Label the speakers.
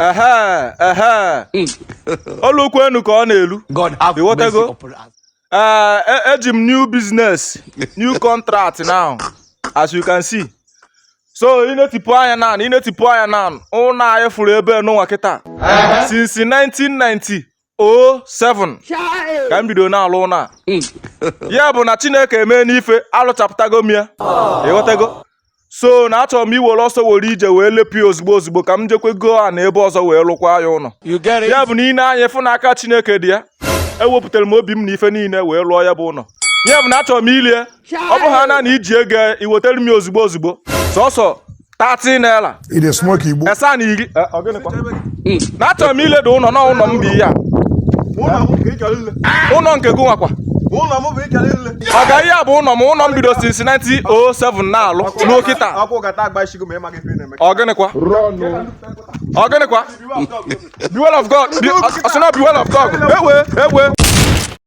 Speaker 1: Ehe, ehe, olukwenu ka ọ na-elu.
Speaker 2: God have
Speaker 1: Ịghọtago?
Speaker 2: mercy upon us.
Speaker 1: Ee, eji m new business, new contract now, as you can see. So ị na-etipụ anya na ị na-etipụ anya na ụlọ anyị fụrụ ebe nụnwa kịta since 1997 ka m bido na-alụ ụlọ a. Ya bụ na Chineke emee n'ife alụchapụtago m ya, ịghọtago? So na achọrọ m iwere ọsọ were ije wee lepụ ya ozugbo ozugbo ka m jekwe goo a na ebe ọzọ wee lụkwa ya ụlọ.
Speaker 2: You get it?
Speaker 1: Ya bụ na ị na-anya fụ na aka Chineke dị ya, ewepụtara m obi m na ife niile wee lụọ ya bụ ụlọ. Ya bụ na achọrọ m ilie ọ bụ ha na iji ego iwetara m ya ozugbo ozugbo, sọsọ 30 naira.
Speaker 3: Ị dey smoke igbo.
Speaker 1: Esa na iri. Ọ gịnịkwa? Na achọrọ m iledo ụlọ na ụlọ m bụ ihe a.
Speaker 4: Ụlọ m ka ị chọrọ ile.
Speaker 1: Ụlọ nke gị nwakwa.
Speaker 4: Ụlọ m bụ ị chọrọ ile.
Speaker 1: Ọ ga ihe a bụ ụlọ m, ụlọ m bido since 1907 na-alụ ruo kịta.
Speaker 4: Ọkụ gata agba isi gị ma ị maghị ife ị na-eme.
Speaker 1: Ọ gịnịkwa? Ọ gịnịkwa? Beware of God. Ọ sị na beware of dog. Ewe ewe.